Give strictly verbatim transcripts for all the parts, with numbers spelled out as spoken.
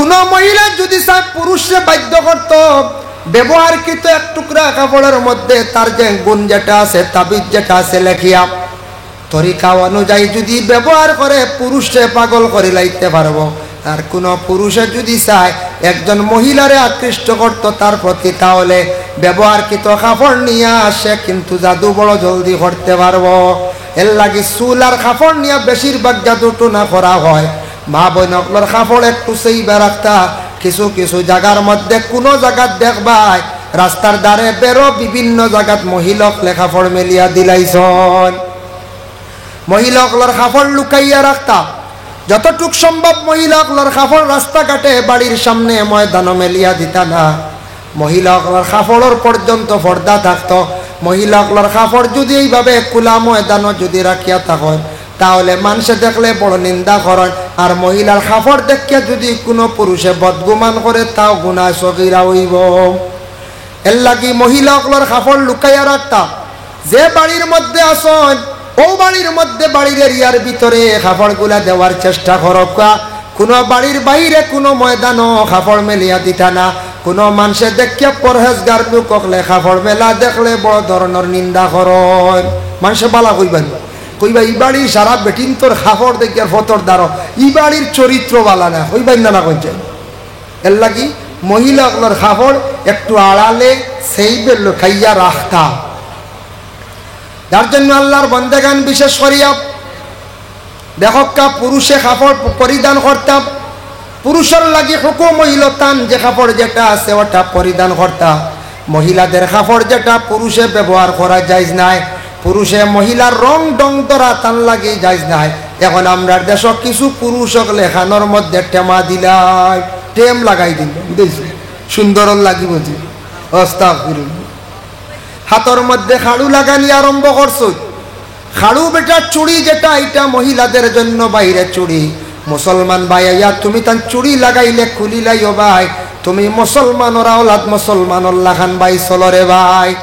কোনো মহিলা যদি চায় পুরুষরে বাধ্য করতো ব্যবহারকৃত এক টুকরা কাপড়ের মধ্যে তার যে গুণ যেটা আছে, তাবিজ যেটা আছে লেখিয়া, তরিকা অনুযায়ী যদি ব্যবহার করে পুরুষরে পাগল করি লাইতে পারবো। আর কোনো পুরুষে যদি চায় একজন মহিলারে আকৃষ্ট করতো তার প্রতি, তাহলে ব্যবহারকৃত কাপড় নিয়া সে কিন্তু জাদু বড় জলদি করতে পারবো। এর লাগি চুল আর কাপড় নিয়া বেশিরভাগ জাদু টোনা করা হয়। মা বইন অকলর কাপড় একটু সেইবা রাখতা। কিছু কিছু জাগার মধ্যে কোনো জাগাত দেখবায় রাস্তার ধারে বেরো বিভিন্ন জাগাত মহিলা অকলে কাপড় মেলিয়া দিলাইছন। মহিলা অকলর কাপড় লুকাইয়া রাখতা। যতটুক সম্ভব মহিলা অকলর কাপড় রাস্তাঘাটে, বাড়ির সামনে, ময়দানো মেলিয়া দিতা না। মহিলা অকলর কাপড়র পর্যন্ত পর্দা থাকতো। মহিলা অকলর কাপড় যদি এইভাবে খোলা ময়দানো যদি রাখিয়া থাকইন, তাহলে মানষে দেখলে বড় নিন্দা করইন। আর মহিলার কাপড় দেখিয়া যদি কোনো পুরুষে বদগুমান করে, তাও গুনাহ সগীরা অইবো। এর লাগি মহিলা অকলর কাপড় লুকাইয়া রাখতা। যে বাড়ির মধ্যে আছইন, অউ বাড়ির মধ্যে, বাড়ির এরিয়ার ভিতরে কাপড়গুলা দেওয়ার চেষ্টা করউক্কা। কোনো বাড়ির বাইরে কোনো ময়দানো কাপড় মেলিয়া দিতা না। কোনো মানষে দেখিয়া পরহেজগার লোক অকলে কাপড় মেলা দেখলে বড় ধরনর নিন্দা করইন। মানষে বালা কইবা নি? কইবা, "ই বাড়ির সারা বেটিন্তর কাপড় দেখিয়ার ফতর দাঁড়ো, ই বাড়ির চরিত্র বালা না।" কইবা না, না কইছে? এর লাগি মহিলা অকলর কাপড় একটু আড়ালে সেইবে লুকাইয়া রাখতা। যার জন্য আল্লাহর বন্দেগান বিশেষ করিয়া দেখউক্কা, পুরুষে কাপড় প-, পরিধান করতা, পুরুষর লাগি হুকুম অইলো তান যে কাপড় যেটা আছে ওটা পরিধান করতা। মহিলাদের কাপড় যেটা পুরুষে ব্যবহার করা জায়েজ নায়, পুরুষে মহিলার রং ঢং ধরা তান লাগি জায়েজ নায়। এখন আমরার দেশো কিছু পুরুষ অকলে কানর মধ্যে টেমা দিলায়, টেম লাগাই দিল, বুঝছো? সুন্দর লাগি বুঝি, আস্তাগফিরুল্লাহ। হাতর মধ্যে খাড়ু লাগানি আরম্ভ করছইন। খাড়ু বেটা চুড়ি যেটা, ইটা মহিলাদের জন্য বাইরে চুড়ি। মুসলমান ভাই আইয়া তুমি তান চুড়ি লাগাইলে খুলিলাইও ভাই, তুমি মুসলমানর আওলাদ, মুসলমানর লাখান ভাই চলো রে ভাই।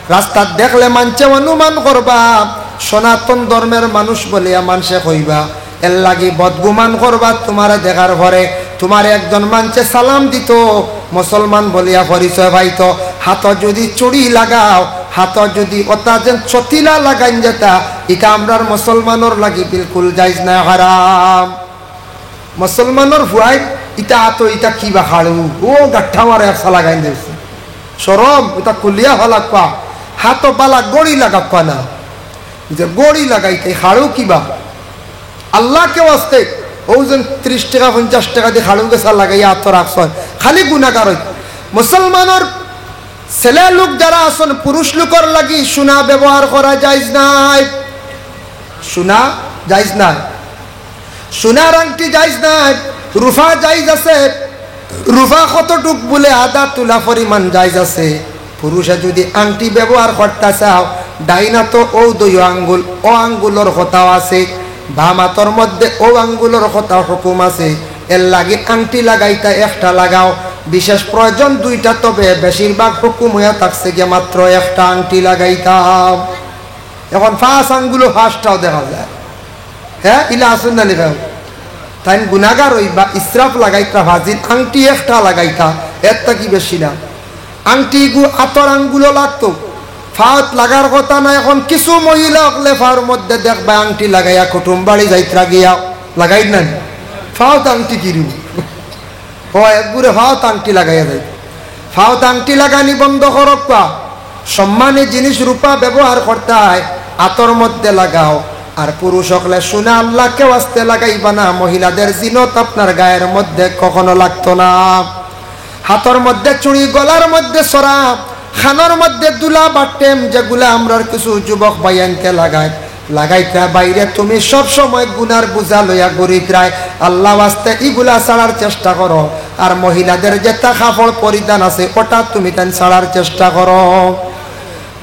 রাস্তাত দেখলে মানষে অনুমান করবা, সনাতন ধর্মের মানুষ বলিয়া মানষে কইবা। এর লাগি বদগুমান করবা, তুমারে দেখার পরে তুমারে একজন মানষে সালাম দিতো, মুসলমান বলিয়া পরিচয় পাইতো। হাতো যদি চুড়ি লাগাও, হাতো যদি ওটা যেন চতিলা লাগাইন যেটা, ইটা আমরার মুসলমানর লাগি বিলকুল জায়েজ নায়, হারাম। মুসলমানর ফুয়াই ইটা হাতো ইটা কিবা খাড়ু, ও গাঠা মারে একসা লাগাইন দিছে। শরম, ইটা খুলিয়া ফালাক্কা, হাতো বালা ঘড়ি লাগাক্কা না। যে ঘড়ি লাগাইতে খাড়ু কিবা? আল্লাহকে ওয়াস্তে, অউ যেন ত্রিশ টেকা, পঞ্চাশ টেকা দি খাড়ু গেছা লাগাইয়া আতো রাখছইন, খালি গুনাগার অইত। মুসলমানর ছেলে লোক যারা আছইন, পুরুষ লোকর লাগি সোনা ব্যবহার করা জায়েজ নায়, সোনা জায়েজ নায়, সোনার আংটি জায়েজ নায়, রুফা জায়েজ আছে। রুফা কতটুক বুলে আধা তুলা পরিমাণ জায়েজ আছে। পুরুষে যদি আংটি ব্যবহার করতা চাও, ডাইন আতো অউ দুইও আঙ্গুল, অউ আঙ্গুলর কথাও আছে, বাম আতর মধ্যে অউ আঙ্গুলর কথাও হুকুম আছে। এর লাগি আংটি লাগাইতা একটা লাগাও, বিশেষ প্রয়োজন দুইটা, তবে বেশিরভাগ হুকুম অইয়া থাকছে গিয়া মাত্র একটা আংটি লাগাইতাম। এখন পাঁচ আঙ্গুলো পাঁচটাও দেখা যায়। হ্যাঁ, ইলা আছইন না নি ভাই? তাইন গুনাগার অইবা, ইসরাফ লাগাইতা, ফাজিল আংটি একটা লাগাইতা, এর থাকি বেশি না। আংটি ইগু আতর আঙ্গুলো লাগতো, ফাওত লাগার কথা না। এখন কিছু মহিলা অকলে ফাওর মধ্যে দেখবা আংটি লাগাইয়া কুটুম বাড়ি যাইতরা গিয়া, লাগাইন না নি? ফাওত আংটি কিরু? ও একগুরে ফাওত আংটি লাগাইয়া যাইত। ফাওত আংটি লাগানি বন্ধ করউক্কা। সম্মানী জিনিস রুফা ব্যবহার করতায়, আতর মধ্যে লাগাও। আর পুরুষ অকলে সোনা আল্লাহকে ওয়াস্তে লাগাইবা না, মহিলাদের জিনত আপনার গায়ের মধ্যে কখনো লাগতো না। হাতর মধ্যে চুড়ি, গলার মধ্যে সরা, কানর মধ্যে দুলা বা টেম, যেগুলা আমরার কিছু যুবক ভাইয়াইন্তে লাগায়, লাগাইতা বাইরে তুমি সব সময় গুনার বোঝা লইয়া ঘুরিতরায়। আল্লাহ ওয়াস্তে ইগুলা ছাড়ার চেষ্টা করো। আর মহিলাদের যেটা কাপড় পরিধান আছে, ওটা তুমি তাইন ছাড়ার চেষ্টা করো।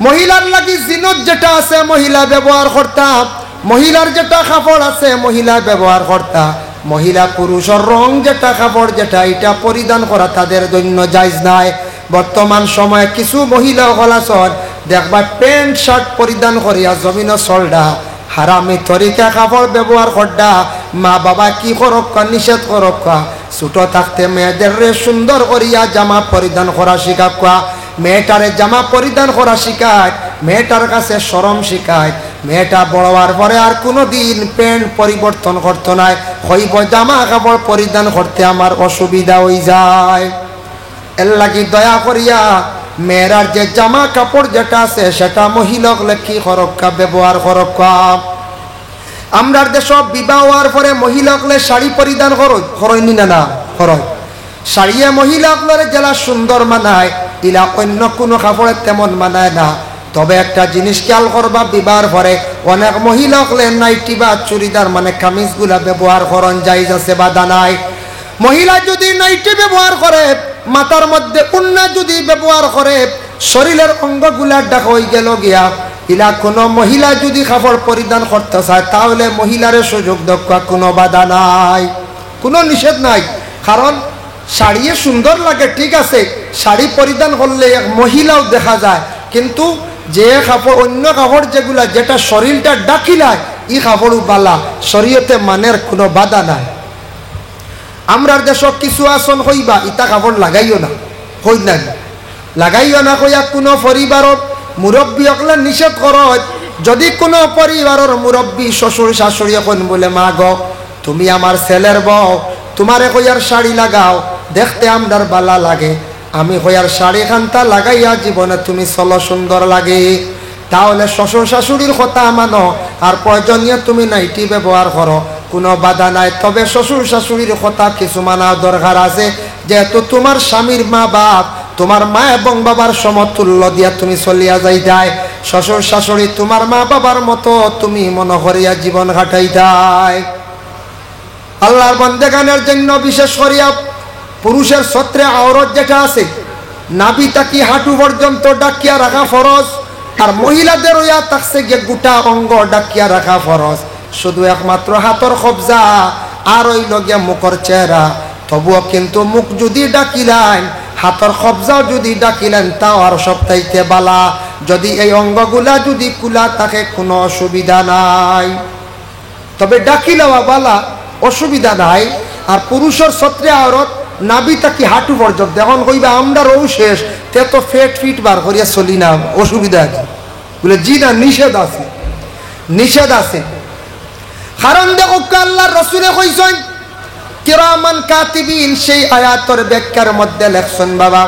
মহিলার লাগি জিনত যেটা আছে, মহিলা ব্যবহার করতা, মহিলার যেটা কাপড় আছে, মহিলা ব্যবহার করতা। মহিলা পুরুষর রং যেটা, কাপড় যেটা, ইটা পরিধান করা তাদের জন্য জায়েজ নায়। বর্তমান সময়ে কিছু মহিলা অকল আছইন, দেখবা প্যান্ট শার্ট পরিধান করিয়া জমিনো চলরা, হারামি তরিকা কাপড় ব্যবহার কররা, মা বাবা কি করউক্কা, নিষেধ করউক্কা, ছোট থাকতে মেয়েদেররে সুন্দর করিয়া জামা পরিধান করা শিখাউক্কা। মেয়েটারে জামা পরিধান করা শিখাইত, মেয়েটার কাছে শরম শিখাইত। মেয়েটা বড় অওয়ার পরে আর কুনুদিন প্যান্ট পরিবর্তন করতো নায়, কইবো, "জামা কাপড় পরিধান করতে আমার অসুবিধা অইযায়।" এরলাগি দয়া করিয়া মেয়েরার যে জামা কাপড় যেটা আছে, সেটা মহিলা অকলে কি করউক্কা, ব্যবহার করউক্কা। আমরার দেশো বিবাহ অওয়ার পরে মহিলা অকলে শাড়ি পরিধান করইন, করইন নি না, না? করইন। শাড়িয়ে মহিলা অকলরে যেলা সুন্দর মানায়, ইলা অইন্য কুনু কাপড়ে তেমন মানায় না। তবে একটা জিনিস খেয়াল করবা, বিবাহর পরে অনেক মহিলা অকলে নাইটি বা চুড়িদার মানে কামিজগুলা ব্যবহার করইন, জায়েজ আছে, বাধা নাই। মহিলা যুদি নাইটি ব্যবহার করে, মাথার মধ্যে উন্না যুদি ব্যবহার করে, শরীলর অঙ্গগুলা ঢাকা অইগেলো গিয়া, ইলা কুনু মহিলা যুদি কাপড় পরিধান করতা চায়, তাহলে মহিলারে সুযোগ দেউক্কা, কুনু বাধা নাই, কুনু নিষেধ নাই। কারণ শাড়িয়ে সুন্দর লাগে, ঠিক আছে, শাড়ি পরিধান করলে এক মহিলাও দেখা যায়, কিন্তু যে কাপড়, অইন্য কাপড় যেগুলা, যেটা শরীলটা ঢাকিলায়, ই কাপড়ও বালা, শরীয়তে মানের, কুনু বাধা নাই। আমরার দেশো কিছু আছইন কইবা, "ইতা কাপড় লাগাইও না", কইন না নি? লাগাইও না কইয়া কুনু পরিবারর মুরব্বি অকলে নিষেধ করইন। যুদি কুনু পরিবারর মুরব্বি শ্বশুর শাশুড়িয়ে কইন বুলে, "মা গো, তুমি আমার ছেলের বউ, তুমারে কইয়ার শাড়ি লাগাও, দেখতে আমরার বালা লাগে, আমি কইয়ার শাড়ি খান্তা লাগাইয়া জীবনে তুমি চলো সুন্দর লাগে", তাহলে শ্বশুর শাশুড়ির কথা মানো, আর প্রয়োজনীয় তুমি নাইটি ব্যবহার করো, কুনু বাধা নাই। তবে শ্বশুর শাশুড়ির কথা কিছু মানা দরকার আছে, যেহেতু তুমার স্বামীর মা বাপ তুমার মা এবং বাবার সমতুল্য দিয়া তুমি চলিয়া যাইতায়। শ্বশুর শাশুড়ি তুমার মা বাবার মতো তুমি মনো করিয়া জীবন কাটাইতায়। আল্লার বন্দেগানের জন্য বিশেষ করিয়া পুরুষের সত্রে আওরত যেটা আছে, নাভি থাকি হাঁটু পর্যন্ত ঢাকিয়া রাখা ফরজ, আর মহিলাদের অইয়া থাকছে গিয়া গোটা অঙ্গ ঢাকিয়া রাখা ফরজ। শুধু একমাত্র হাতর কবজা আর অইলো গিয়া মুখর চেহারা। তবুও কিন্তু মুখ যুদি ঢাকিলাইন, হাতর কবজাও যুদি ঢাকিলাইন, তাও আর সবতাইতে বালা। যুদি এই অঙ্গগুলা যুদি খুলা থাকে, কুনু অসুবিধা নাই। তবে ঢাকি লওয়া বালা, অসুবিধা নাই। আর পুরুষর সত্রে আওরত নাভি থাকি হাঁটু পর্যন্ত। এখন কইবা, "আমরার অউ শেষ, তে তো ফেট ফিট বার করিয়া চলি না, অসুবিধা আছে?" বুলে, "জি না, নিষেধ আছে, নিষেধ আছে।" কারণ দেখউক্কা, আল্লার রসুলে কইছইন, "কিরামান কাতিবিন", সেই আয়াতর ব্যাখ্যার মধ্যে লেখছইন, বাবা,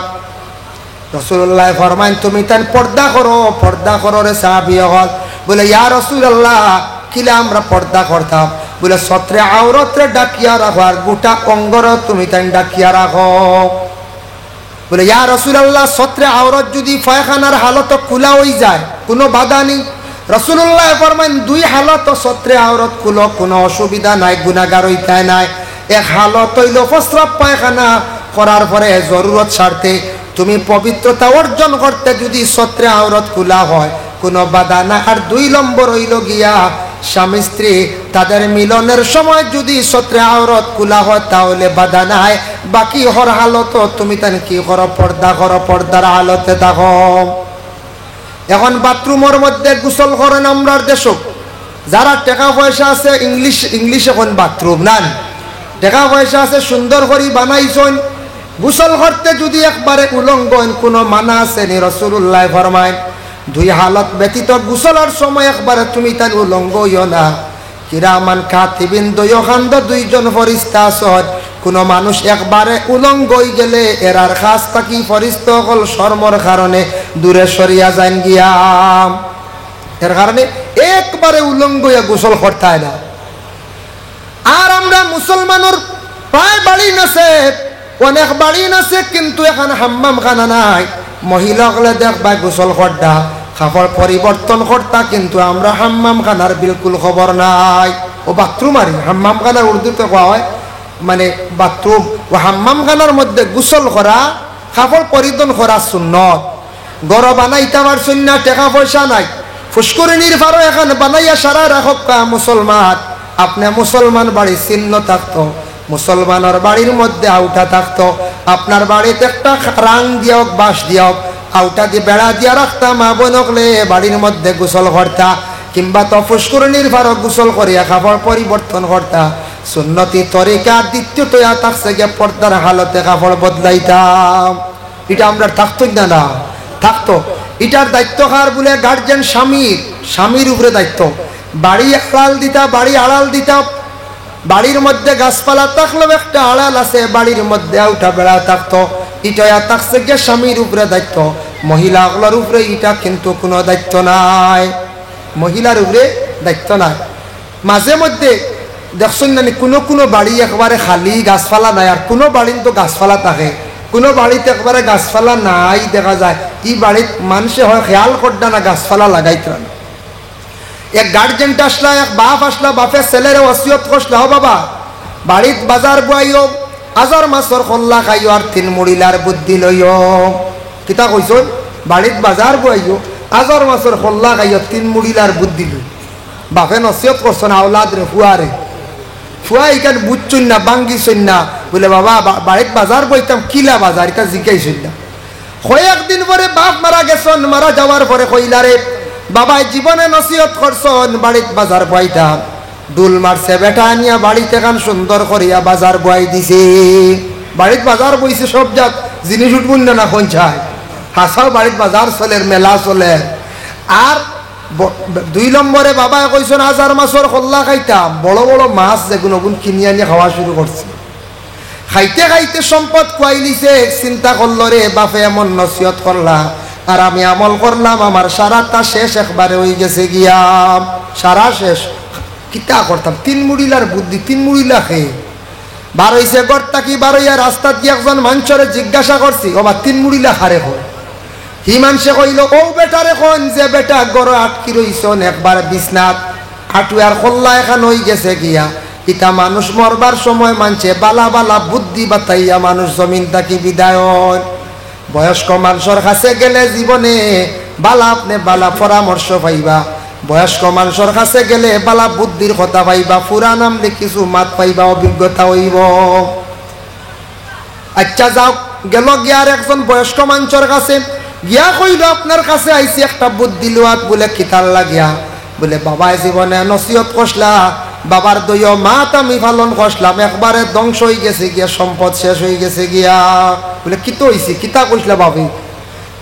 রাসুলুল্লায় ফরমাইন, "তুমি তাইন পর্দা করো, পর্দা করো রে সাহাবি অকল।" বুলে, "ইয়া রাসুলুল্লাহ, কিলা আমরা পর্দা করতাম?" বুলে, "সত্রে আওরতরে ঢাকিয়া রাখো, আর গোটা অঙ্গরে তুমি তাইন ঢাকিয়া রাখো।" বুলে, "ইয়া রাসুলুল্লাহ, সত্রে আওরত যুদি পায়খানার হালতো খুলা অইযায়, কুনু বাধা নি?" রাসুলুল্লায় ফরমাইন, "দুই হালতো সত্রে আওরত খুলো, কুনু অসুবিধা নাই, গুনাগার অইতায় নায়। এক হালত অইলো প্রস্রাব পায়খানা করার পরে জরুরত স্বার্থে তুমি পবিত্রতা অর্জন করতে যুদি সত্রে আওরত খুলা হয়, কুনু বাধা নাই। আর দুই নম্বর অইলো গিয়া স্বামী স্ত্রী তাদের মিলনের সময় যুদি সত্রে আওরত খুলা হয়, তাহলে বাধা নাই। বাকি হর হালতো তুমি তাইন কি করো? পর্দা করো, পর্দার হালতে থাকো।" এখন বাথরুমর মধ্যে গোসল করইন আমরার দেশো। যারার টেকা পয়সা আছে, ইংলিশ, ইংলিশে কইন বাথরুম, না নি? টেকা পয়সা আছে, সুন্দর করি বানাইছইন। গোসল করতে যুদি একবারে উলঙ্গ অইন, কুনু মানা আছে নি? রাসুলুল্লায় ফরমাইন, দুই হালত ব্যতীত গোসলর সময় একবারে তুমি তাইন উলঙ্গ অইও না। কিরামান কাতিবিন, দুইও কান্দো দুইজন ফিরিস্তা আছইন। কুনু মানুষ একবারে উলঙ্গ অইগেলে এরার কাছ থাকি ফিরিস্তা অকল শরমর কারণে দূরে সরিয়া যাইন গিয়া। এর কারণে একবারে উলঙ্গ অইয়া গোসল করতায় না। আর আমরা মুসলমানর প্রায় বাড়িন আছে, অনেক বাড়িন আছে, কিন্তু এখান হাম্মামখানা নাই। মহিলা অকলে দেখবায় গোসল কররা, কাপড় পরিবর্তন কররা, কিন্তু আমরা হাম্মামখানার বিলকুল খবর নাই। অউ বাথরুম আর কি, হাম্মামখানার উর্দুতে কওয়া হয় মানে বাথরুম। অউ হাম্মামখানার মধ্যে গোসল করা, কাপড় পরিধান করা সুন্নত। ঘরো বানাইতা পারছইন না, টেকা পয়সা নাই, ফুসকুরিনির পারো এখান বানাইয়া সারা রাখউক্কা মুসলমান। আপনে মুসলমান বাড়ি চিহ্ন থাকতো, মুসলমানর বাড়ির মধ্যে আউটা থাকতো, আপনার বাড়িত একটা রাং দিয়া অউক, বাঁশ দিয়া অউক, আউটা দি বেড়া দিয়া রাখতা, মা বইন অকলে বাড়ির মধ্যে গোসল করতা, কিংবা তো ফুসকুরিনির পারো গোসল করিয়া কাপড় পরিবর্তন করতা। সুন্নতি তরিকা দ্বিতীয়ত ইয়া থাকছে গিয়া পর্দার হালতে কাপড় বদলাইতাম। ইটা আমরার থাকতো না, না থাকতো? ইটার দায়িত্ব কার বুলে? গার্জিয়ান স্বামীর, স্বামীর উপরে দায়িত্ব। বাড়ি আড়াল দিতা, বাড়ি আড়াল দিতা। বাড়ির মধ্যে গাছপালা থাকলেও একটা আড়াল আছে, বাড়ির মধ্যে আউটা বেড়া থাকতো, ইটা ইয়া থাকছে গিয়া স্বামীর উপরে দায়িত্ব। মহিলা অকলর উপরে ইটা কিন্তু কোনো দায়িত্ব নাই, মহিলার উপরে দায়িত্ব নাই। মাঝে মধ্যে দেখছইন না নি, কোনো কোনো বাড়ি একবারে খালি, গাছপালা নাই, আর কোনো বাড়িত তো গাছপালা থাকে, কোনো বাড়িত একবারে গাছপালা নাই দেখা যায়। ই বাড়িত মানষে হয় খেয়াল করতা না, গাছপালা লাগাইতরা না। এক গার্জেন্ট আসলা, এক বাপ আসলা, বাপে ছেলেরে ওসিয়ত করছলা, "ও বাবা, বাড়িত বাজার বওয়াইও, আজার মাছর কল্লা খাইও, আর তিন মুড়িলার বুদ্ধি লইও।" কিতা কইছইন? "বাড়িত বাজার বওয়াইও, আজার মাছর কল্লা খাইও, তিন মুড়িলার বুদ্ধি লইও।" বাপে নসিহত করছইন আওলাদরে, ফুয়ারে। ফুয়া ইখান বুঝছইন না, ভাঙ্গিছইন না। বুলে, "বাবা, বা-, বাড়িত বাজার বওয়াইতাম, কিলা বাজার?" ইতা জিকাইছইন না। কয়েকদিন পরে বাপ মারা গেছইন, মারা যাওয়ার পরে কইলা রে, বাবায় জীবনে নসিহত করছইন, বাড়িত বাজার বওয়াইতাম। ডুল মারছে বেটা আনিয়া বাড়িত এখান সুন্দর করিয়া বাজার বওয়াই দিছে। বাড়িত বাজার বইছে, সব জাত জিনিস উঠবইন না, না কোন চায়। হাছাউ বাড়িত বাজার চলের, মেলা চলের। আর ব-, দুই নম্বরে বাবায় কইছইন, "আজার মাছর কল্লা খাইতাম, বড় বড় মাছ যেগুন, ওগুন কিনি আনি খাওয়া শুরু করছি।" খাইতে খাইতে সম্পদ খুয়াইলিছে, চিন্তা করলো রে, বাপে এমন নসিহত করলা, আর আমি আমল করলাম, আমার সারাটা শেষ একবারে অইগেছে গিয়া, সারা শেষ। কিতা করতাম, তিন মুড়িলার বুদ্ধি, তিন মুড়িলা খেয়ে। বারইছে ঘর থাকি, বারইয়া রাস্তাত গিয়া একজন মানষরে জিজ্ঞাসা করছি, "ওবা, তিন মুড়িলা কারে কয়?" হি মানষে কইলো, "অউ বেটারে কইন যে বেটা ঘরো আটকি রইছইন, একবার বিছনাত আটুয়ার কল্লা এখান অইগেছে গিয়া।" ইতা মানুষ মরবার সময় মানষে বালা বালা বুদ্ধি বাতাইয়া মানুষ জমিন থাকি বিদায় অইন। বয়স্ক মানষর কাছে গেলে জীবনে বালা আপনে বালা পরামর্শ পাইবা, বয়স্ক মানষর কাছে গেলে বালা বুদ্ধির কথা পাইবা, পুরান আমলে কিছু মাত পাইবা, অভিজ্ঞতা অইবো। আচ্ছা যাউক, গেলো গিয়া আর একজন বয়স্ক মানষর কাছে, গিয়া কইলো, "আপনার কাছে আইছি একটা বুদ্ধি লওয়াত।" বুলে, "কিতার লাগিয়া?" বুলে, "বাবায় জীবনে নসিহত করছলা, বাবার দুইও মাত আমি পালন করছলাম, একবারে ধ্বংস অইগেছে গিয়া, সম্পদ শেষ অইগেছে গিয়া।" বুলে, "কিতা অইছে? কিতা কইছলা বাবায়?"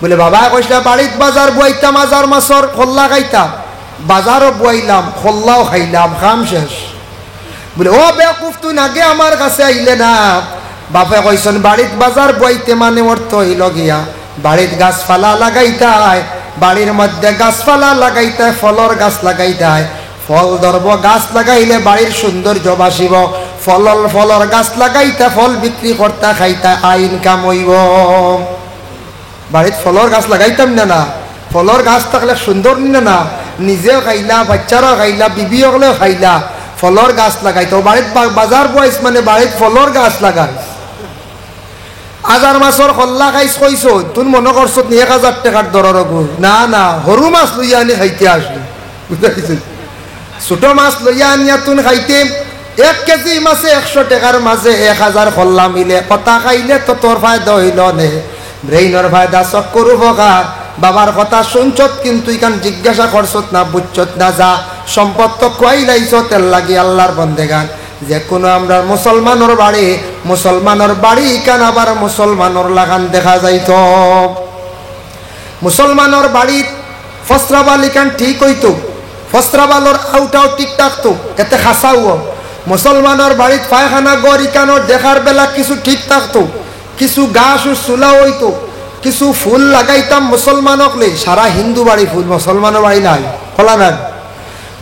বুলে, "বাবায় কইছলা বাড়িত বাজার বওয়াইতাম, আজার মাছর কল্লা খাইতাম, বাজারও বওয়াইলাম, কল্লাও খাইলাম, কাম শেষ।" বুলে, "ও বেকুফ, তুইন আগে আমার কাছে আইলে না?" বাপে কইছইন, "বাড়িত বাজার বওয়াইতে মানে অর্থ অইলো গিয়া, বাড়িত গাছপালা লাগাইতায়, বাড়ির মধ্যে গাছপালা লাগাইতায়, ফলর গাছ লাগাইতায়, ফল ধরবো, গাছ লাগাইলে বাড়ির সৌন্দর্য বাড়িবো, ফলর, ফলর গাছ লাগাইতায়, ফল বিক্রি করতায়, খাইতায়, আয় ইনকাম অইবো।" বাড়িত ফলর গাছ লাগাইতাম না, না? ফলর গাছ থাকলে সুন্দর নি না, না? নিজেও খাইলা, বাচ্চারাও খাইলা, বিবি অকলেও খাইলা। ফলর গাছ লাগাইতাম। বাড়িত বা-, বাজার বওয়াইছ মানে বাড়িত ফলর গাছ লাগাইছ। আজার মাছর কল্লা খাইছ কইছইন, তুইন মনো করছত নি এক হাজার টেকার দরর অগু? না, না, হুরু মাছ লইয়া আনি খাইতে আছলি। বুঝা গেছে? ছোট মাছ লইয়া আনিয়া তুইন খাইতে, এক কেজি মাছে একশো টেকার মাঝে এক হাজার কল্লা মিলে, কথা খাইলে তো তোর ফায়দা অইলো নে, ব্রেইনর ফায়দা, চক্ষুর উপকার, বাবার কথা শুনছত কিন্তু ইখান জিজ্ঞাসা করছত না, বুঝছত না, যা সম্পদ তো খুয়াইলাইছত, এর লাগি আল্লার বন্দেগান। যে কোনো আমরার মুসলমানর বাড়ি, মুসলমানর বাড়ি ইখান আবার মুসলমানর লাখান দেখা যাইতো। মুসলমানর বাড়িত ফসরাবাল ইখান ঠিক অইতো, ফসরাবালর আউটাও ঠিক থাকতো, এতে খাসাও। মুসলমানর বাড়িত পায়খানা ঘর ইখানর দেখার বেলা কিছু ঠিক থাকতো, কিছু গাছ ও চুলা অইতো, কিছু ফুল লাগাইতাম মুসলমান অকলে, সারা হিন্দু বাড়ি ফুল, মুসলমানর বাড়ি নাই, খোলা নাই।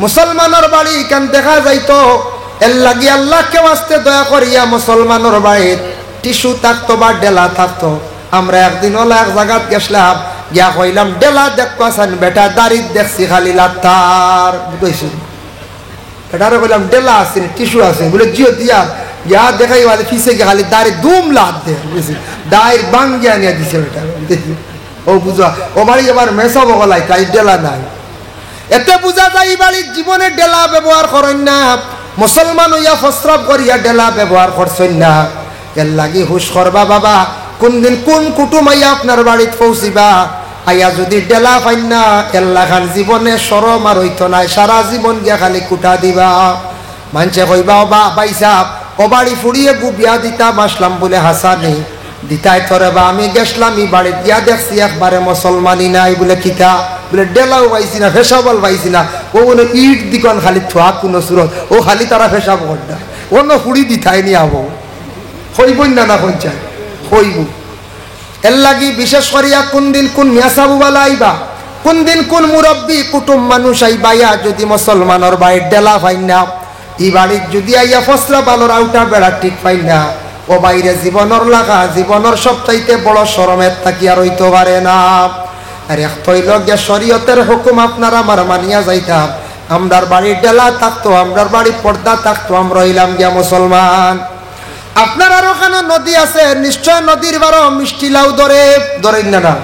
মুসলমানর বাড়ি ইখান দেখা যাইতো, এর লাগি আল্লাহকে ওয়াস্তে দয়া করিয়া মুসলমানর বাড়িত টিস্যু থাকতো বা ডেলা থাকতো। আমরা একদিন অলা এক জাগাত গেছলাম, গিয়া কইলাম, "ডেলা দেখতো আছাইন বেটা, দাড়িত দেখছি খালি লাত্তার।" বুঝাইছি। বেটারে কইলাম, "ডেলা আছে নি, টিস্যু আছে?" বুলে, "জিও দিয়া।" গিয়া দেখাই বাদে পিছে গিয়া খালি দাড়ি দুম লাত দে, বুঝছি। দাড়ি ভাঙ্গিয়া আনিয়া দিছে বেটা। ও বুঝা, ও বাড়ি আবার মেসাব অকল আইতা, এই ডেলা নাই। এতে বুঝা যায়, ই বাড়িত জীবনে ডেলা ব্যবহার করইন না। মুসলমান অইয়া ফসরাব করিয়া ডেলা ব্যবহার করছইন না। এর লাগি হুশ করবা বাবা, কোন দিন কোন কুটুম আইয়া আপনার বাড়িত পৌঁছিবা, আইয়া যদি ডেলা পাইন না, এর লাখান জীবনে শরম আর অইতো নায়, সারা জীবন গিয়া খালি কুটা দিবা। মানষে কইবা, "ও বা, ভাইসাব, ও বাড়ি ফুড়িয়ে গু বিয়া দিতাম আছলাম বুলে হাছানি, দিতায় তো রে বা, আমি গেছলাম ই বাড়িত গিয়া দেখছি একবারে মুসলমানি নাই বুলে কিতা, বুলে ডেলাও পাইছি না, ফেশাবল পাইছি না, ও বুলে ইট দিকন খালি থুয়া কুনু সুরত, ও খালি তারা ফেশাব কররা, অনো ফুড়ি দিতায় নি আবো।" কইবো না, না কইন চাই? কইবো। এরলাগি বিশেষ করিয়া কুনদিন কুন মিয়াসাবওয়ালা আইবা, কুনদিন কুন মুরব্বি কুটুম মানুষ আইবা, ইয়া যুদি মুসলমানর বাড়ির ডেলা পাইন না, ই বাড়িত যুদি আইয়া ফসরা বালর আউটা বেড়া ঠিক পাইন না, ও বাইরে জীবনর লাগা, জীবনর সবচাইতে বড় শরম এর থাকি আর অইতো পারে না। আর এক তো অইলো গিয়া শরীয়তের হুকুম আপনার আমার মানিয়া যাইতাম, আমরার বাড়ির ডেলা থাকতো, আমরার বাড়ির পর্দা থাকতো, আমরা অইলাম গিয়া মুসলমান। আপনারার ওখানো নদী আছে, নিশ্চয় নদীর বারো মিষ্টি লাউ ধরে, ধরেন না, না?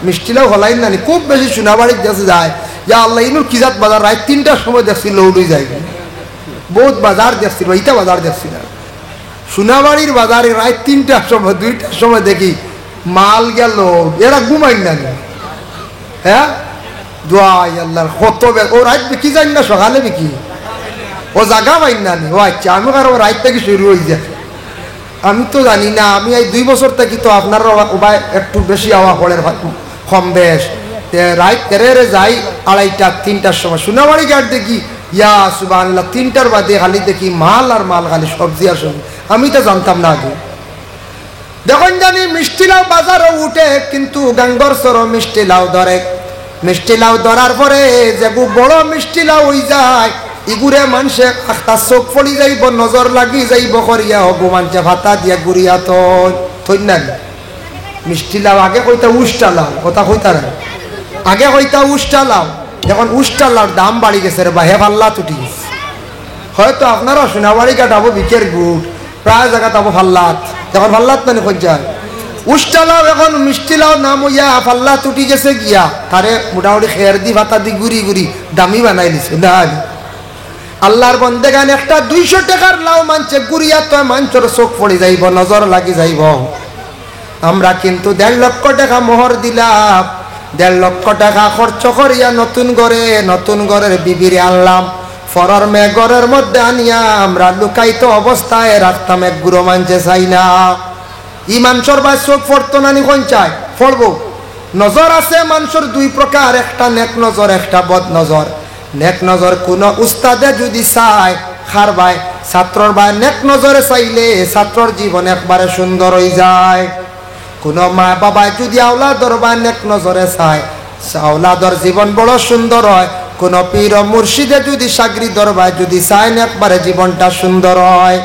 মিষ্টি লাউ হলাইন না নি? খুব বেশি সোনাবাড়ির গেছে যায়, ইয়া আল্লাহ, ইনু কি জাত বাজার, রাইত তিনটার সময় দেখছি লউডি যায়, বহুত বাজার দেখছি, বা ইটা বাজার দেখছি না। সোনাবাড়ির বাজারে রাইত তিনটার সময়, দুইটার সময় দেখি মাল গেল, এরা ঘুমাইন না নি? হ্যাঁ, দোয়াই আল্লাহর কত বে-, ও রাইত বিকি যাইন না, সকালে বিকি, ও জাগা পাইন না নি? ও আচ্ছা, আমি কারো রাইত থাকি শুরু অই যায়, আমি তো জানি না। আমি এই দুই বছর থাকি তো আপনার ওবা একটু বেশি আওয়া পড়ের, কম বেশ। তে রাইত এরে এরে যাই আড়াইটা তিনটার সময় সোনাবাড়ি ঘাট দেখি, ইয়া সুবহানাল্লাহ, তিনটার বাদে খালি দেখি মাল আর মাল, খালি সবজি আর সবজি। আমি তো জানতাম না আগে। দেখইন জানি মিষ্টি লাউ বাজারো উঠে, কিন্তু গাঙ্গর সরো মিষ্টি লাউ ধরে। মিষ্টি লাউ ধরার পরে যেগু বড় মিষ্টি লাউ অই যায়, ইগুরে মানষে আখতা চোখ পড়ি যাইবো, নজর লাগি যাইবো করিয়া হগু মানষে ফাতা দিয়া গুরিয়া থইন, থইন না নি? মিষ্টি লাউ আগে কইতা উষ্টা লাউ, কথা কইতা না। আগে কইতা উষ্টা লাউ, এখন উষ্টা লাউর দাম বাড়ি গেছে রে বা, হে ফাল্লাত উঠি গেছে। হয়তো আপনারা সোনাবাড়ি ঘাট আবো বিকের গুট, প্রায় জাগাত আবো ফাল্লাত, এখন ফাল্লাত না নি কইন চাই? উষ্টা লাউ এখন মিষ্টি লাউ নাম অইয়া ফাল্লাত উঠি গেছে গিয়া, তারে মোটামুটি খের দি ফাতা দি গুরি গুরি দামি বানাই লিছে। না নি? আল্লাহর বন্দেগান, একটা দুইশো টেকার লাউ মানষে গুরিয়া থয়, মানষর চোখ পড়ি যাইবো, নজর লাগি যাইবো। আমরা কিন্তু দেড় লক্ষ টেকা মোহর দিলাম, দেড় লক্ষ টেকা খরচ করিয়া নতুন ঘরে, নতুন ঘরের বিবিরে আনলাম, পরর মেয়ে ঘরের মধ্যে আনিয়া আমরা লুকায়িত অবস্থায় রাখতাম, এক গুরু মানষে চাই না। ই মানষর বায় চোখ পড়তো না নি কইন চাই? পড়বো। নজর আছে মানষর দুই প্রকার, একটা নেক নজর, একটা বদ নজর। নেক নজর কুনু উস্তাদে যুদি চায়, কার বায়, ছাত্রর বায় নেক নজরে চাইলে ছাত্রর জীবন একবারে সুন্দর অই যায়। কুনু মা বাবায় যুদি আওলাদর বায় নেক নজরে চায়, আওলাদর জীবন বড় সুন্দর অয়। কুনু পীর ও মুর্শিদে যুদি শাগরিদর বায় যুদি চাইন, একবারে জীবনটা সুন্দর অয়।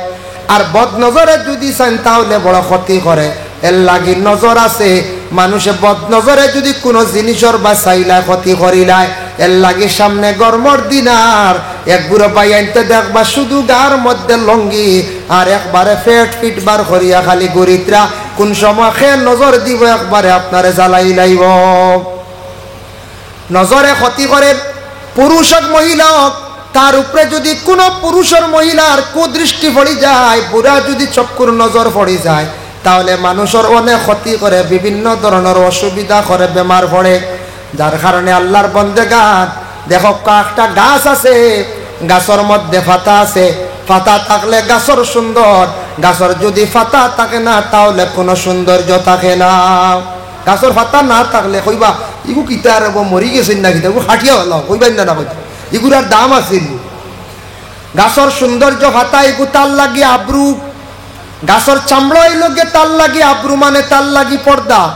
আর বদ নজরে যুদি চাইন, তাহলে বড় ক্ষতি করে। এরলাগি নজর আছে, মানষে বদ নজরে যুদি কুনু জিনিসর বায় চাইলায়, ক্ষতি করিলায়। এরলাগি সামনে গরমর দিন আর এক গুরু ভাইয়াইন্তে দেখবা শুধু গার মধ্যে লুঙ্গি আর একবারে পেট ফিট বার করিয়া খালি ঘুরিত্রা, কুন সময় কে নজর দিবো একবারে আপনারে জ্বালাই লাইবো। নজরে ক্ষতি করে, পুরুষ অউক মহিলা অউক, তার উপরে যুদি কুনু পুরুষর মহিলার কুদৃষ্টি পড়ি যায়, বুরা যুদি চক্ষুর নজর পড়ি যায়, তাহলে মানষর অনেক ক্ষতি করে, বিভিন্ন ধরনর অসুবিধা করে, বেমার পড়ে। যার কারণে আল্লাহর বন্দেগান, দেখউক্কা একটা গাছ আছে, গাছর মধ্যে ফাতা আছে, ফাতা থাকলে গাছর সুন্দর, গাছর যুদি ফাতা থাকে না, তাহলে কুনু সৌন্দর্য থাকে না। গাছর ফাতা না থাকলে কইবা, "ইগু কিতা রে বা, মরি গেছইন না কিতা, ইগু কাটিয়া ফালাও", কইবা না, না কইতা, "ইগুর আর দাম আছে নি?" গাছর সৌন্দর্য ফাতা, ইগু তার লাগি আব্রু, গাছর চামড়া অইলো গিয়া তার লাগি আব্রু, মানে তার লাগি পর্দা।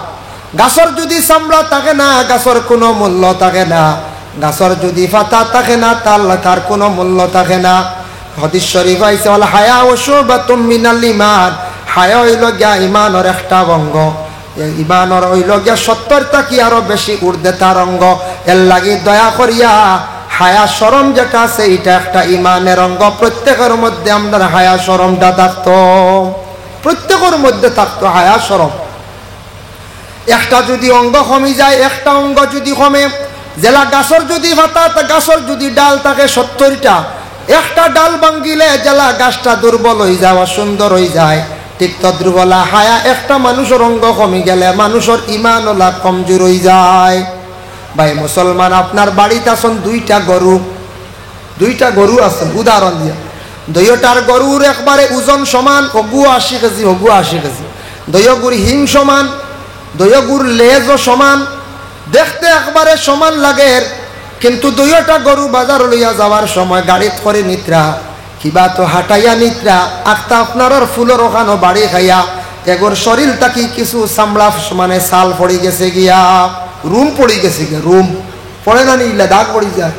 গাছর যুদি চামড়া থাকে না, গাছর কুনু মূল্য থাকে না। গাছর যুদি ফাতা থাকে না, তার, তার কুনু মূল্য থাকে না। হাদিস শরীফ আইছে, "আল হায়াউ শুবাতুম মিনাল ঈমান", হায়া অইলো গিয়া ঈমানর একটা অঙ্গ। এই ঈমানর অইলো গিয়া সত্তর থাকি আরো বেশি ঊর্ধ্বে তার অঙ্গ। এরলাগি দয়া করিয়া হায়া শরম যেটা আছে, ইটা একটা ঈমানের অঙ্গ, প্রত্যেকর মধ্যে আমরার হায়া শরমটা থাকতো, প্রত্যেকর মধ্যে থাকতো হায়া শরম। একটা যুদি অঙ্গ কমি যায়, একটা অঙ্গ যুদি কমে, যেলা গাছর যুদি ফাতা, তা গাছর যুদি ডাল থাকে সত্তরটা, একটা ডাল ভাঙ্গিলে যেলা গাছটা দুর্বল অই যায়, অসুন্দর অই যায়, ঠিক তদ্রুপ অলা হায়া একটা মানষর অঙ্গ কমি গেলে মানষর ঈমান অলা কমজোর অই যায়। ভাই মুসলমান, আপনার বাড়িত আছইন দুইটা গরু, দুইটা গরু আছে, উদাহরণ দিয়া, দুইওটার গরুর একবারে ওজন সমান, হগুও আশি কেজি, হগুও আশি কেজি। দুইওগুর হিং সমান, দুইওগুর লেজও সমান, দেখতে একবারে সমান লাগের। কিন্তু দুইওটা গরু বাজারো লইয়া যাওয়ার সময় গাড়িত করি নিত্রা, কিবা তো হাটাইয়া নিত্রা, আখতা আপনারার ফুলর অখানো বাড়ি খাইয়া এগুর শরীল থাকি কিছু চামড়া, মানে, ছাল পড়ি গেছে গিয়া, রুম পড়ি গেছে গিয়া, রুম পড়ে না নি, ইলা দাগ পড়ি যায়।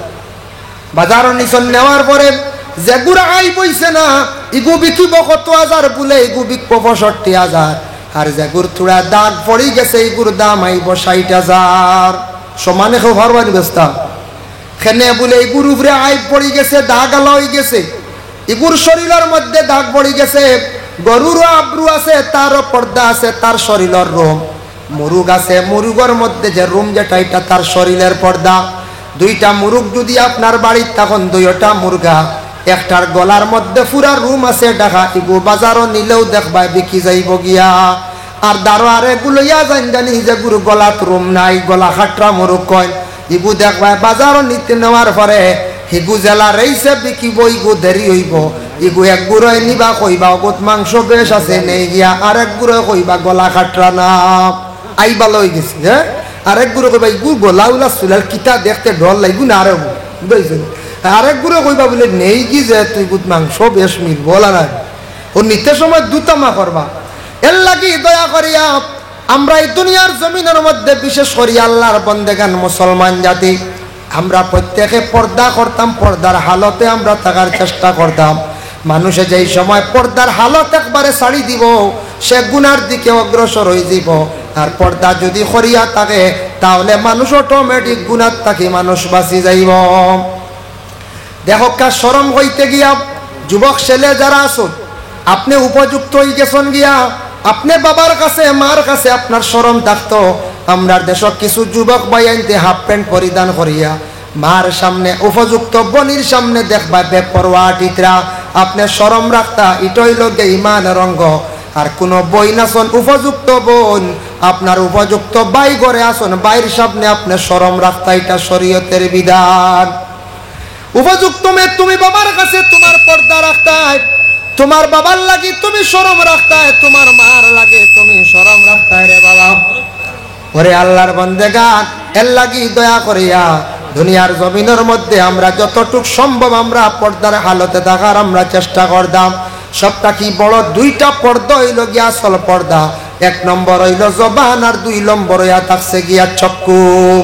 বাজারো নিছন নেওয়ার পরে যেগুর আইব অইছে না, ইগু বিকিব কত হাজার বুলে, ইগু বিকব পঁয়ষট্টি হাজার। আর যেগুর থুড়া দাগ পড়ি গেছে, ইগুর দাম আইব ষাইট হাজার। সমানে কেউ পারবা নি বেচতা? কেনে বুলে, ইগুর উপরে আইব পড়ি গেছে, দাগ আলা অই গেছে, ইগুর শরীলর মধ্যে দাগ পড়ি গেছে, গরুরও আব্রু আছে, তারও পর্দা আছে, তার শরীলর রুম। মুরুগ আছে, মুরুগর মধ্যে যে রুম যেটা, ইটা তার শরীলর পর্দা। দুইটা মুরুগ যুদি আপনার বাড়িত থাকইন, দুইওটা মুরগা, একটার গলার মধ্যে পুরা রুম আছে ঢাকা, ইগু বাজারো নিলেও দেখবায় বিকি যাইব গিয়া। আর দারো আরেকগু লইয়া যাইন জানি, যেগুর গলাত রুম নাই, গলা খাটরা মুরুগ কইন, ইগু দেখবায় বাজারো নিতে নেওয়ার পরে হিগু যেলা রইছে বিকিব, ইগু দেরি অইব। ইগু একগুরে নিবা কইবা, "অগুত মাংস বেশ আছে, নেই গিয়া।" আরেকগুরে কইবা, "গলা খাটরা না।" আইব আলা অই গেছে, হ্যাঁ? আরেকগুরে কইবা, "ইগু গলা উলা চুলার কিতা দেখতে ডর লাগবো না রে।" বুঝছেন? আরেকগুরে কইবা বুলে, "নেই গি যে তুই গুত মাংস বেশ মিলবো না।" ও নিতে সময় দুতামা করবা। এর লাগি দয়া করিয়া আমরা এই দুনিয়ার জমিনর মধ্যে বিশেষ করি আল্লার বন্দেগান মুসলমান জাতি, আমরা প্রত্যেকে পর্দা করতাম, পর্দার হালতে আমরা থাকার চেষ্টা করতাম। মানুষে যেই সময় পর্দার হালত একবারে ছাড়ি দিব, সে গুনার দিকে অগ্রসর অই যাইব। আর পর্দা যুদি করিয়া থাকে, তাহলে মানুষ automatic গুনার থাকি মানুষ বাঁচি যাইব। দেখউক্কা, শরম অইতে গিয়া, যুবক ছেলে যারা আছইন, আপনে উপযুক্ত অই গেছইন গিয়া, আপনে বাবার কাছে, মার কাছে আপনার শরম থাকতো। আমরার দেশো কিছু যুবক ভাইয়াইন্তে half pant পরিধান করিয়া মার সামনে, উপযুক্ত বইনর সামনে দেখবায় বেপরোয়া আটিত্রা, আপনে শরম রাখতা, ইটা অইলো গি ইমানর অঙ্গ। আর কুনু বইন আছইন উপযুক্ত বইন, আপনার উপযুক্ত ভাই ঘরে আছইন, ভাইর সামনে আপনে শরম রাখতা, ইটা শরীয়তের বিধান। উপযুক্ত মেয়ে, তুমি বাবার কাছে তুমার পর্দা রাখতায়, তুমার বাবার লাগি তুমি শরম রাখতায়, তুমার মার লাগি তুমি শরম রাখতায় রে বাবা। ওরে আল্লার বন্দেগান, এর লাগি দয়া করিয়া দুনিয়ার জমিনর মধ্যে আমরা যতটুক সম্ভব আমরা পর্দার হালতে থাকার আমরা চেষ্টা করতাম। সব থাকি বড় দুইটা পর্দা অইলো গিয়া আসল পর্দা। এক নম্বর অইলো জবান, আর দুই নম্বর অইয়া থাকছে গিয়া চক্ষু।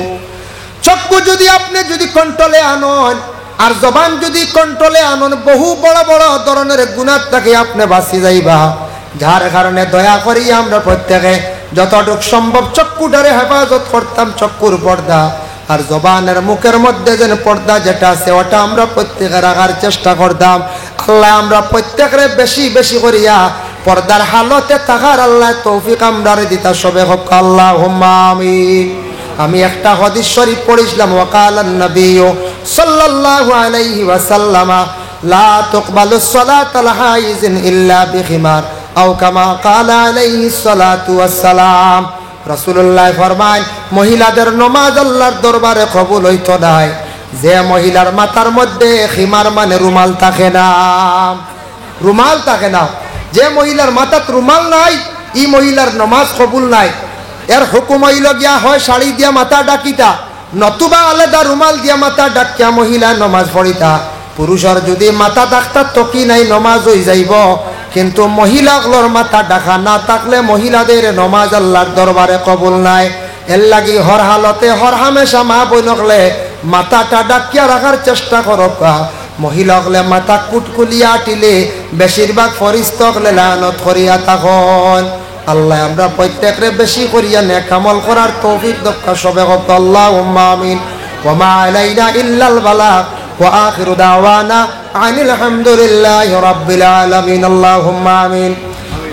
চক্ষু যুদি আপনে যুদি control-এ আনইন, আর জবান যুদি control-এ আনইন, বহু বড় বড় ধরনের গুনার থাকি আপনে বাঁচি যাইবা। যার কারণে দয়া করি আমরা প্রত্যেকে যতটুক সম্ভব চক্ষুটারে হেফাজত করতাম, চক্ষুর পর্দা। আর জবানের মুখের মধ্যে যেন পর্দা যেটা আছে, ওটা আমরা প্রত্যেকে রাখার চেষ্টা করতাম। আল্লায় আমরা প্রত্যেকরে বেশি বেশি করিয়া পর্দার হালতে থাকার আল্লায় তৌফিক আমরারে দিতা, সবে কউক্কা আল্লাহুম্মা আমিন। আমি একটা হাদিস শরীফ পড়ছিলাম, ওয়াকালান নবিয়্যু সাল্লাল্লাহু আলাইহি ওয়াসাল্লামা, লা তুকবালু সালাতাল হাইজিন ইল্লা বিখিমার, আও কামা কালা আলাইহিস সালাতু ওয়াসসালাম। রাসূলুল্লায় ফরমাইন, মহিলাদের নমাজ আল্লার দরবারে কবুল অইতো নায়, যে মহিলার মাথার মধ্যে খিমার মানে রুমাল থাকে না। রুমাল থাকে না। যে মহিলার মাথাত রুমাল নাই, ই মহিলার নমাজ কবুল নায়। এর হুকুম অইলো গিয়া হয় শাড়ি দিয়া মাথা ঢাকিতা, নতুবা আলাদা রুমাল দিয়া মাথা ঢাকিয়া মহিলা নমাজ পড়িতা। পুরুষর যুদি মাথা ঢাকতা তকি নাই নমাজ অই যাইবো, কিন্তু মহিলা অকলর মাথা ঢাকা না থাকলে মহিলাদের নমাজ আল্লার দরবারে কবুল নায়। এর লাগি হর হালতে, হর হামেশা মা বইন অকলে মাথাটা ঢাকিয়া রাখার চেষ্টা করউক্কা। মহিলা অকলে মাথা কুটকুলিয়া আটিলে বেশিরভাগ ফিরিস্তা অকলে লানত করিয়া থাকইন। আল্লায় আমরা প্রত্যেকরে বেশি করিয়া নেক আমল করার তৌফিক দেউক্কা, সবে কউক্কা আল্লাহুম্মা আমিন। ওয়া মা আলাইনা ইল্লাল বালাগ। ওয়া আখিরু দাওয়ানা আনিল হামদুলিল্লাহি রাব্বিল আলামিন। আল্লাহুম্মা আমিন।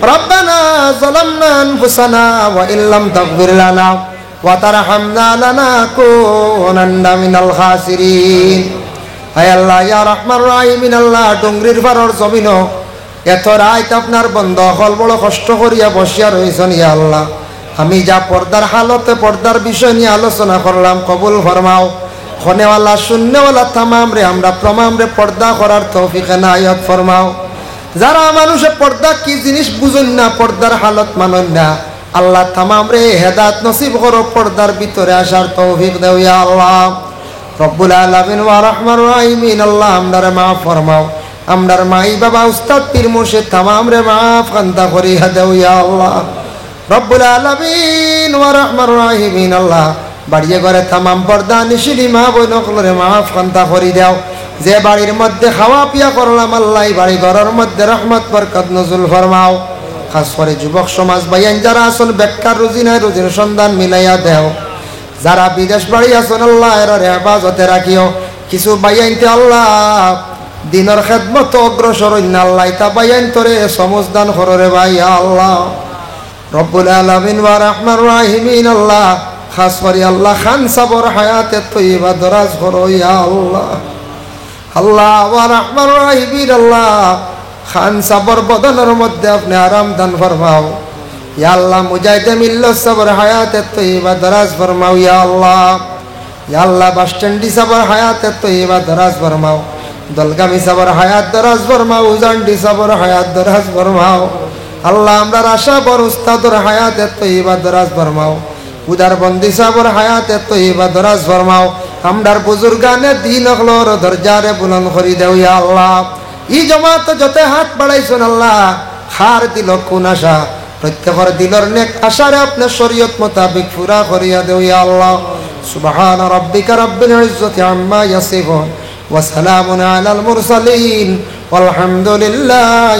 ربنا ظلمنا أنفسنا وإن لم تغفر لنا وترحمنا لنكونن من الخاسرين। আয় আল্লাহ, ইয়া রাহমান রাহিমিন আল্লাহ, ডুংরির পারর জমিনো এত রাইত আপনার বন্দা অকল বড় কষ্ট করিয়া বসিয়া রইছইন, ইয়া আল্লাহ। আমি যা পর্দার হালতে পর্দার বিষয় নিয়া আলোচনা করলাম, কবুল ফরমাও। হুননেওয়ালা, হুননেওয়ালা তামামরে, আমরা তামামরে পর্দা করার তৌফিক এনায়েত ফরমাও। যারা মানুষে পর্দা কি জিনিস বুঝইন না, পর্দার হালত মানইন না, আল্লাহ তামামরে হেদায়েত নসিব করো, পর্দার ভিতরে আসার তৌফিক দেও ইয়া আল্লাহ। রব্বুল আলামিন ওয়া আরহামার রাহিমিন আল্লাহ, আমরারে মাফ ফরমাও। আমরার মাই বাবা, উস্তাদ, পীর মুর্শিদ তামামরে মাফ খান্তা করিয়া দেও ইয়া আল্লাহ। রব্বুল আলামিন ওয়া আরহামার রাহিমিন আল্লাহ, বাড়িয়ে ঘরে তামাম পর্দানিশিন মা বইন অকলরে মাফ খান্তা করি দেও। যে বাড়ির মধ্যে খাওয়া পিয়া করলাম আল্লাহ, ই বাড়ি ঘরর মধ্যে রহমত বরকত নজুল ফরমাও। খাস করি যুবক সমাজ ভাইয়াইন যারা আছইন, বেকার, রুজি নাই, রুজির সন্ধান মিলাইয়া দেও। যারা বিদেশ বাড়ি আছইন আল্লাহ, এরারে হেফাজতে রাখিও। কিছু ভাইয়াইন্তে আল্লাহ দিনর খেদমত অগ্রসর অইন না আল্লাহ, ইতা ভাইয়াইন্তরে সমুজ দান করো রে ভাই আল্লাহ। রব্বুল আলামিন ওয়া আরহামার রাহিমিন আল্লাহ, খাস করি আল্লাহ খান সাবর হায়াতে তৈয়বা দরাজ করো ইয়া আল্লাহ। আল্লাহ ওয়া আরহামার রাহিমিন আল্লাহ, খান সাবর বদনর মধ্যে আপনে আরাম দান ফরমাও। ইয়া আল্লাহ, মুজাহিদে মিল্লত সাবর হায়াতে তৈয়বা দরাজ ফরমাও ইয়া আল্লাহ। ইয়া আল্লাহ, বাসস্ট্যান্ডি সাবর হায়াতে তৈয়বা দরাজ ফরমাও, দলগামী সাবর হায়াত দরাজ ফরমাও, উজান্ডি সাবর হায়াত দরাজ ফরমাও। আল্লাহ, আমরার আশাবর উস্তাদর হায়াতে তৈয়বা দরাজ ফরমাও, উদারবন্দি সাবর হায়াতে তৈয়বা দরাজ ফরমাও। আমরার বুজুর্গানে দিন অকলর দরজারে বুলন্দ করি দেও ইয়া আল্লাহ। ই জমাতো যতে হাত বাড়াইছইন আল্লাহ, কার দিলো কুন আশা, প্রত্যেকর দিলর নেক আশারে আপনে শরীয়ত মোতাবিক পুরা করিয়া দেও ইয়া আল্লাহ। সুবহানা রাব্বিকা রাব্বিল ইজ্জতি আম্মা ইয়াসিফুন, ওয়া সালামুন আলাল মুরসালিন, ওয়াল হামদুলিল্লাহ।